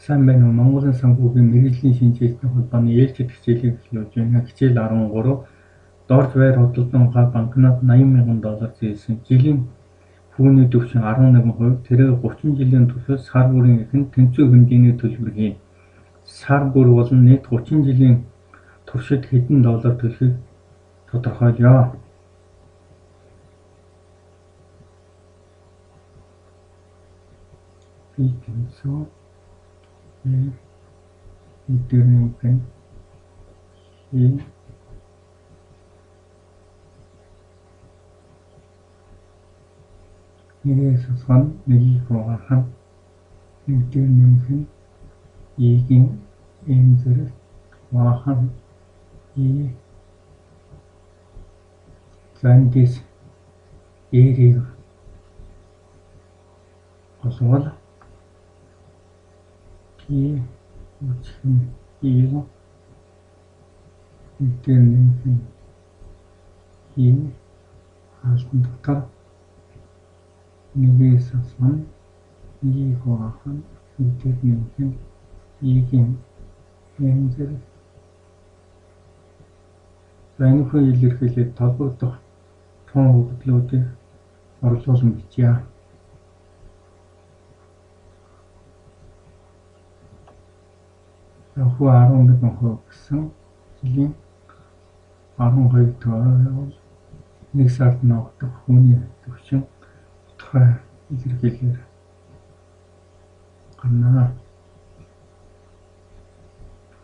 Сайн байна уу? Монголын санхүүгийн мэргэжлийн шинжээчдийн холбооны ээлжит хичээлийг эхлүүлж байна. Хичээл 13. Дорж байр худалдан авахаар банкнаас 80,000 доллар зээлсэн. Жилийн хүүний түвшин 11%, тэрээр 30 жилийн туршид сар бүрийн эхэнд тэнцвэр хэмжээний төлбөр хийнэ. Сар бүр болон нийт 30 жилийн туршид хэдэн доллар төлөхийг тодорхойлъё. Би тэнцүү эдгээр нэмэх нь нэгээс асгана, нэгийг хуваах нь нэгдүгээр нэмэх нь E-ийн M зэрэг хуваах нь E. За эндээс R-ийг олвол P үүсэх нь E нэгдүгээр нэмэх нь E хаалтан дотор нэгээс асгана, нэгийг хуваах нь нэгдүгээр нэмэх нь E-ийн M зэрэг. За энэхүү илэрхийлэлд холбогдох тун өгөгдлүүдийг орлуулан бичье. Хүү 11% гэсэн жилийн 12 дугаар нэг сард ногдох хүүний түвшин тодорхой илэрхийлэлээр гарна.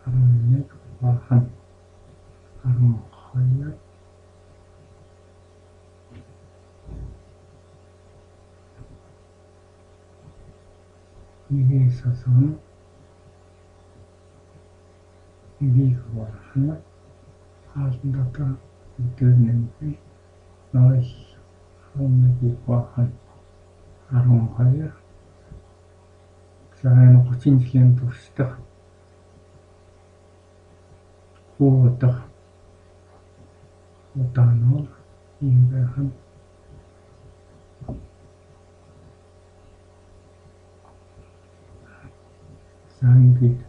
11 хуваах нь 12 нэгээс асгана, нэгийг хуваах нь хаалтан дотор нэгдүгээр нэмэх нь 0 11-ийг хуваах нь 12. За энэ 30 жилийн туршдах хүү удах удаан нь бол ийм байх нь. За ингээд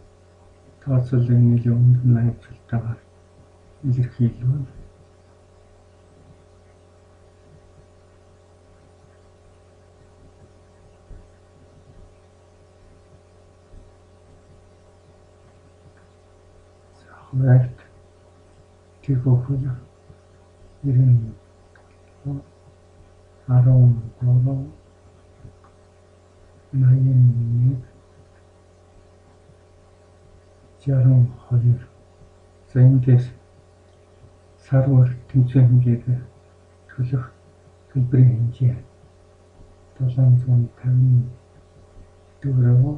тооцоолыг нэлээд өндөр наривчлалтайгаар илэрхийлвэл хуваарьт тэр бүхэл 97 13 81 62. За эндээс сар бүр тэнцвэр хэмжээгээр төлөх төлбөрийн хэмжээ 754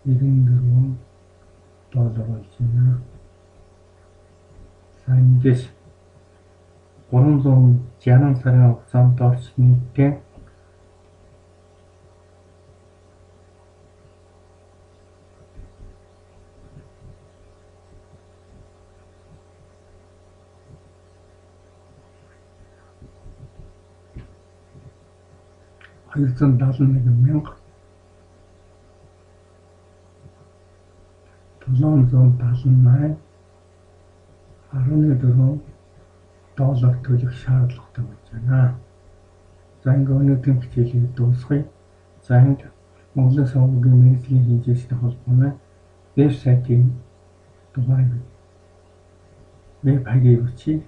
94 доллар болж байна. За эндээс 360 сарын хугацаанд дорж нийтдээ 271,778 14 доллар төлөх шаардлагатай болж байна. За ингээ өнөөдрийн хичээлийг дуусгая. За энд Монголын санхүүгийн мэргэжлийн шинжээчдийн холбооны вебсайтын дугаарыг веб хаягийг бичье.